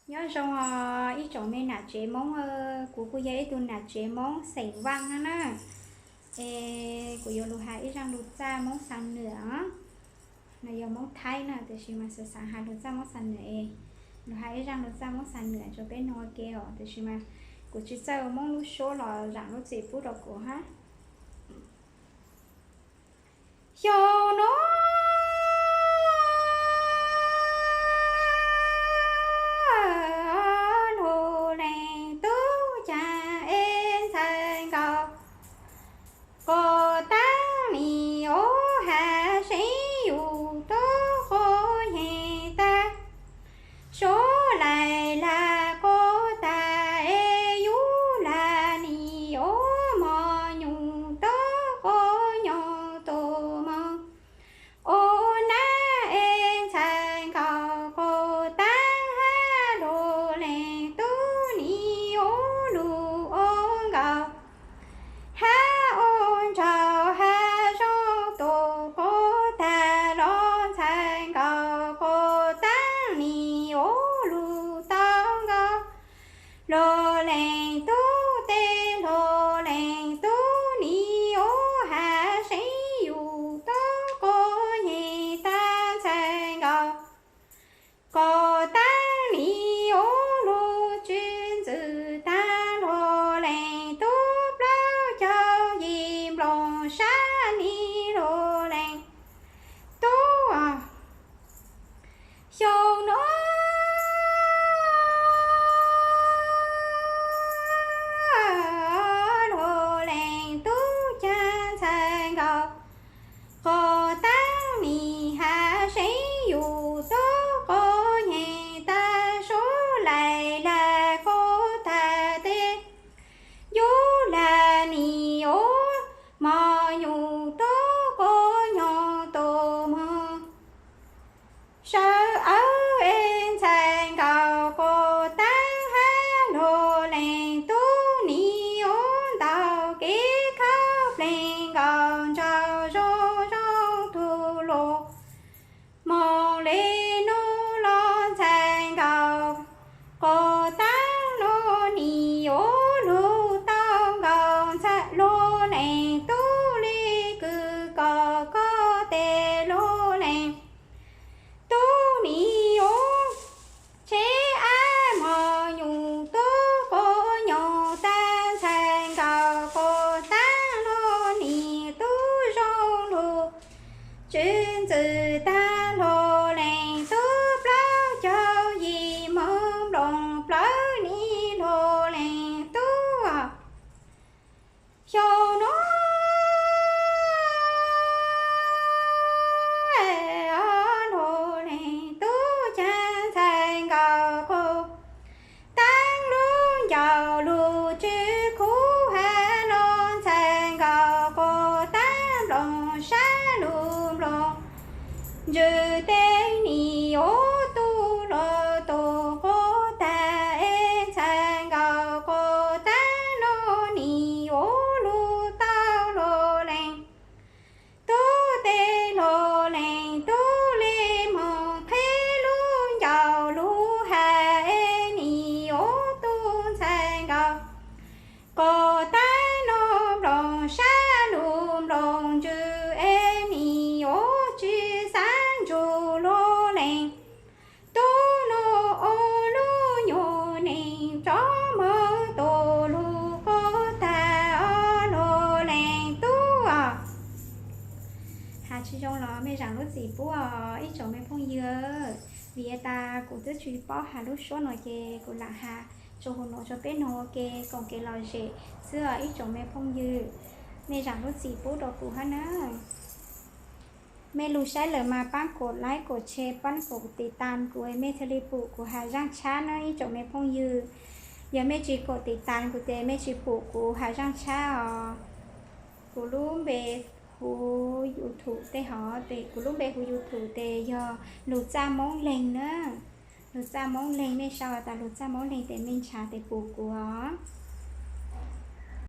Nyob zoo os ib tsoom me nam tsev Hmoob, kuv kuj yog ib tug nam tsev Hmoob xeem Vaj no na. Es kuv yuav lug has ib zaaj lug txaj Moob Xas Nwam, no yog Moob Thaib na, tiam sis mas xav xav has lug txaj Moob Xas Nwam es lug has ib zaaj lug txaj Moob Xas Nwam rua peb noog ua ke os, tiam sis mas kuv tsi txawj ua Moob lub suab los zaam lub txim pub rua kuv hab. Xyoo nuav lug leej tub caag es ntxhais nkaus, kuv taab nim ub has seb yus tub quas yeeg tag, suav laim laj quas tag es yus laj nim ub mog nyuj tub quas nyoog tus mog. Ua nab es ntxhais nkaus, kuv taab hab lug leej tub nim ub lug ua nkaus, hab ua nraug hab zoo tus quas tag los ntxhais nkaus, kuv taab nim ub lug tau nkaus. Lug leej tub tes lug leej tub nim ub has seb yus tub quas yeeg tag ntxhais nkaus, kuv taab nim ub lug tsw ntxwv tag. Lug leej tub plaub caug yim nploos sab nim lug leej tub xyoo nuav lug leej tub caag ntxhais nkaus, kuv taab nim has seb yus tub quas yeeg tag, suav laim laj quas tag tes yus laj nim ub mog nyuj tub quas nyoog tus mog. Sawv awv es ntxhais nkaus, kuv taab hab lug leej tub nim ub ntaus kev khaub pleg nkaus nraug zoo zoo tug lug. Moog le nuav los ntxhais nkaus, kuv taab nuav nim ub lug tau nkaus ntxhais, lug leej tub le kws kom koj tes lug leej tub nim ub tsheb ab mog nyuj tub quas nyoog tag, ntxhais nkaus kuv taab nuav nim tub zoo lug tsw ntxwv tag. Lug leej tub plaub caug yim moog nploos plawv nim lug leej tub xyoo nuav lug leej tub caag ntxhais nkaus, kuv taab lub ncauj lug tsw khuv has los ntxhais nkaus, kuv taab nploos sab lug nploos ntsws tes nim ub tug lug tus quas tag es ntxhais nkaus, kuv taab nuav nim ub lug tau lug leej tub tes lug leej tub le moog qheb lub ncauj lug has es nim ub tug ntxhais nkaus, kuv taab nuav nploos sab lug nploos ntsws es nim ub tsi xaav ntsug lug leej tub nuav ua lub nyuas neej rov moog tus lug quas tag lug leej tub. Has tsi zoo los mej zaam lub txim pub os ib tsoom me phooj ywg, vim tas kuv twb tsi paub has lub suab nuav ces kuv lam has tsuas huv nuav rua peb noog ua ke koom kev lom zem xwb os ib tsoom me phooj ywg. Mej zaam lub txim pub rua kuv hab na. Mej lug saib lawm mas paab kuv like, kuv share, paab kuv tiv tas kuv, mej thiaj li pum kuv has zaaj tshab na ib tsoom me phooj ywg. Yog mej tsi kuv tiv tas kuv ces mej tsi pum kuv has zaaj tshab os. Kuv lub npe huv YouTube tej hov, kuv lub npe huv YouTube tes yog Lug Txaj Moob Leeg na. Lug Txaj Moob Leeg, mej sau tas Lug Txaj Moob Leeg tes mej nrhav tes pum kuv os.